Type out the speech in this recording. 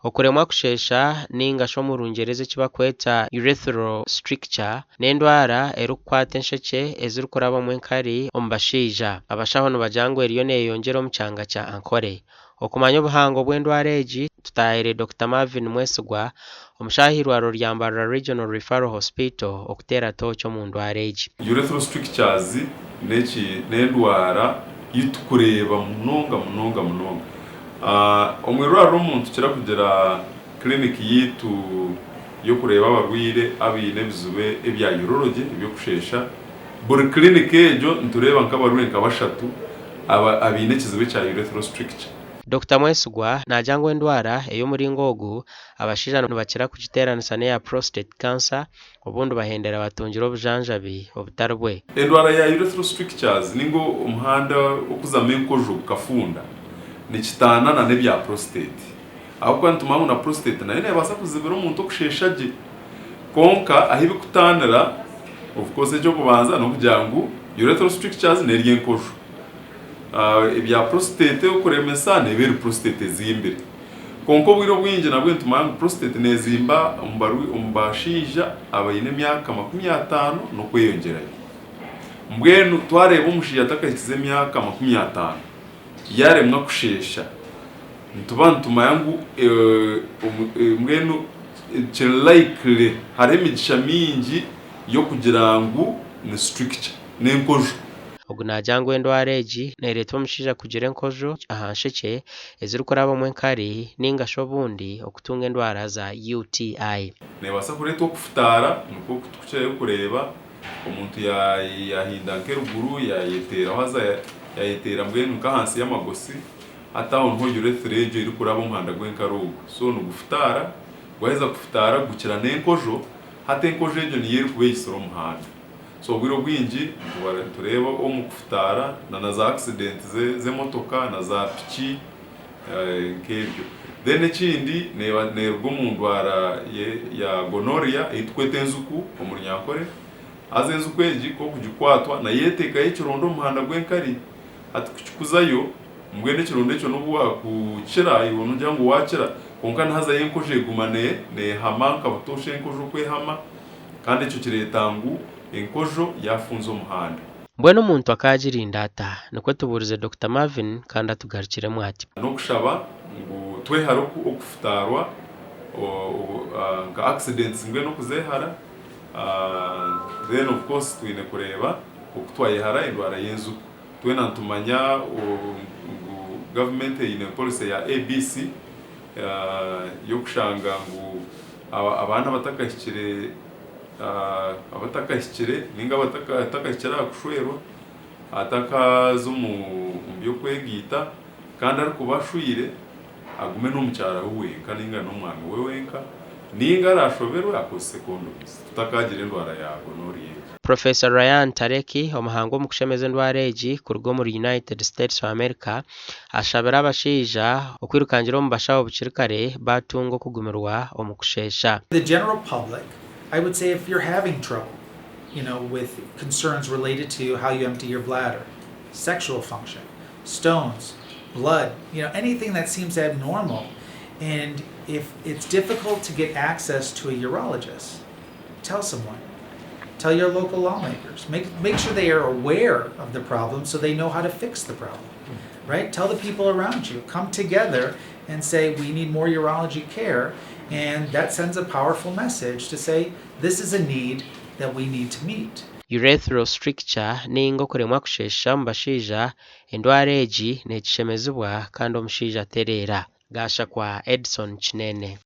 Okuremwa kusheesha ninga shi omu Rungyereza eki barikweta urethral stricture n'endwara erikukwata enshekye ezirikurabamu enkari omu bashaija. Abashaho nibagira ngu eriyo neeyeyongyera omu kyanga kya Ankole. Okumanya obuhango bw'endwara egi, tutaahire Dokita Marvin Mwesigwa, omushaho ah'eirwariro rya Mbarara Regional Referral Hospital okuteera tooci omu ndwara egi. Urethral strictures n'endwara ei turikureeba munonga munonga munonga. Omu irwariro omu nitukira kugira clinic yaitu y'okureeba abarwaire abaine ebizibu ebya urology, eby'okusheesha. Buri clinic egyo nitureeba nk'abarwaire nka bashatu abaine ekizibu ekya urethral stricture. Dokita Mwesigwa naagira ngu endwara ey'omuringo ogu abashaija nibakira kugiteeranisa n'eya prostate cancer obundi bahendera batungire obujanjabi obutari bwe. Endwara ya urethral strictures ninga omuhanda okuzamu enkojo gukafunda nikitaana na n'ebya prostate ahabw'okuba nitumanya ngu na prostate nayo nebaasa kuzibira omuntu okusheesha gye kwonka ahu bikutaanira of course eky'okubanza n'okugira ngu urethral strictures n'eri enkojo ebya prostate okuremesa neeba eri prostate ezimbire. Kwonka obwire obwingi nabwo nitumanya ngu prostate neezimba omu bashaija abaine emyaka 50 n'okweyongyerayo. Mbwenu twareeba omushaija atakahikize emyaka 50 yaaremwa kusheesha, nituba nitumanya ngu mbwenu kiri likely hariho emigisha mingi y'okugira ngu ni stricture, n'enkojo. Ogu naagira ngu endwara egi neereetwa omushaija kugira enkojo aha nshekye ezirikurabamu enkari nainga shi obundi okutunga endwara za UTI. Neebaasa kureetwa okufutaara, nikwo tukukirayo kureeba omuntu yaahinda nk'eruguru yaayeteeraho haza yaayeteera mbwenu nk'ahansi y'amagosi hati aho niho urethra egyo erikuraba omuhanda gw'enkari ogwo so nigufutaara, gwaheza kufutaara gukira n'enkojo hati enkojo egyo niyo erikuba eitsire omuhanda. So obwire obwingi nitureeba omu kufutaara na na za accident z'emotoka na za piki nk'ebyo. Then ekindi neeruga omu ndwara ya gonorrhea ei turikweta enjuku omu Runyankore. Haza enjuku egi ku orikugikwatwa nayo eteekayo ekironda omu muhanda gw'enkari. Hati ku kikuzayo mbwenu ekironda ekyo n'obu waakukira iwe noogira ngu waakira kwonka nihazayo enkojo eguma neehama nka butoosha enkojo oku ehama. Kandi ekyo kireeta ngu enkojo yaafunza omuhanda. Mbwenu omuntu akaagirinda ata? Nikwo tubuurize Dokita Marvin kandi atugarukiremu ati. N'okushaba ngu twehare okufutaarwa nka accidents mbwenu okuzehara then of course twine kureeba oku twayehara endwara y'enjuku. Twena nitumanya ngu government eine policy ya ABC y'okushanga ngu abaana abatakahikire abatakahikire ninga abatakahikire aha kushwerwa atakaza omu by'okwegaita kandi arikuba ashwire agume n'omukyara we wenka ninga n'omwami we wenka ninga arashoberwe akozese condoms tutakagira endwara ya gonorrhea egi. Professor Ryan Tareki, omuhangu omu kushemeza endwara egi kuruga omuri United States of America, ashabire abashaija okwirukangira omu bashaho bukiri kare baatunga okugumirwa omu kusheesha. The general public, I would say if you're having trouble, you know, with concerns related to how you empty your bladder, sexual function, stones, blood, you know, anything that seems abnormal, and if it's difficult to get access to a urologist, tell someone. Tell your local lawmakers. Make, make sure they are aware of the problem so they know how to fix the problem. Right? Tell the people around you. Come together and say, we need more urology care. And that sends a powerful message to say, this is a need that we need to meet. Urethral stricture ninga okuremwa kusheesha omu bashaija, endwara egi neekishemezibwa kandi omushaija atereera. Gashakwa Edson Kinene.